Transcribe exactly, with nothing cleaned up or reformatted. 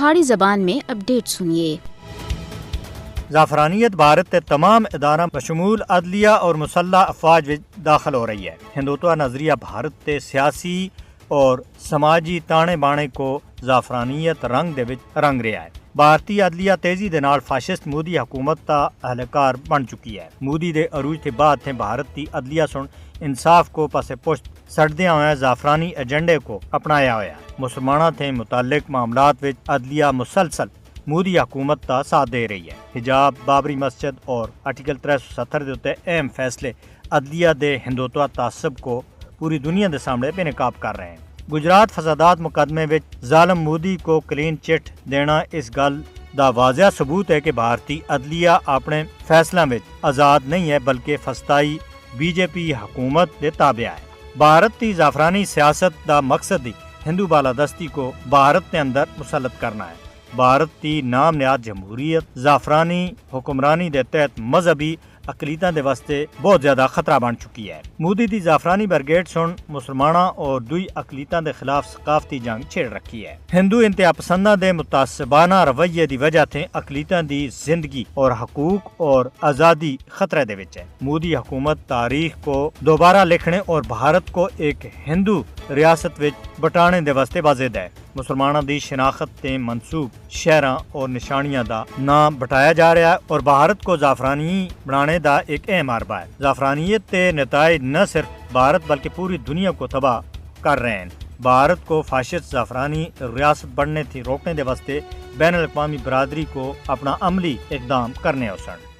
پہاڑی زبان میں اپڈیٹ سنیے۔ زعفرانیت بھارت تے تمام ادارہ بشمول عدلیہ اور مسلح افواج وچ داخل ہو رہی ہے۔ ہندوتوا نظریہ بھارت تے سیاسی اور سماجی تانے بانے کو زعفرانیت رنگ دے وچ رنگ رہیا ہے۔ بھارتی عدلیہ تیزی دے نال فاشسٹ مودی حکومت دا اہلکار بن چکی ہے۔ مودی دے عروج تھے بعد تھے بھارت دی عدلیہ سن انصاف کو پاسے پشت سٹدیاں ہوئے زعفرانی ایجنڈے کو اپنایا ہویا ہے۔ مسلماناں تھے متعلق معاملات وچ عدلیہ مسلسل مودی حکومت دا ساتھ دے رہی ہے۔ حجاب، بابری مسجد اور آرٹیکل ترے سو ستر دے اتے اہم فیصلے عدلیہ دے ہندوتوا تعصب کو پوری دنیا دے سامنے بے نقاب کر رہے ہیں۔ گجرات فسادات مقدمے وچ ظالم مودی کو کلین چٹ دینا اس گل دا واضح ثبوت ہے کہ بھارتی عدلیہ اپنے فیصلہ وچ آزاد نہیں ہے بلکہ فستائی بی جے پی حکومت دے تابع ہے۔ بھارت دی زعفرانی سیاست دا مقصد ہی ہندو بالادستی کو بھارت دے اندر مسلط کرنا ہے۔ بھارت دی نام نہاد جمہوریت زعفرانی حکمرانی دے تحت مذہبی اقلیتاں دے واسطے بہت زیادہ خطرہ بن چکی ہے۔ مودی دی زعفرانی برگیڈ سن مسلماناں اور دوئی اقلیتاں دے خلاف ثقافتی جنگ چھیڑ رکھی ہے۔ ہندو انتہا پسنداں دے متعصبانہ رویے دی وجہ تھے اقلیتاں دی زندگی اور حقوق اور آزادی خطرے دے وچ ہے۔ مودی حکومت تاریخ کو دوبارہ لکھنے اور بھارت کو ایک ہندو ریاست وچ بٹانے دے واسطے بازد ہے۔ مسلماناں دی شناخت تے منسوب شہراں اور نشانیاں دا نام بٹایا جا رہیا ہے اور بھارت کو زعفرانی بنانے دا ایک اہم حربہ ہے۔ زعفرانیت تے نتائج نہ صرف بھارت بلکہ پوری دنیا کو تباہ کر رہے ہیں۔ بھارت کو فاشسٹ زعفرانی ریاست بننے تھی روکنے دے واسطے بین الاقوامی برادری کو اپنا عملی اقدام کرنے ہو سن۔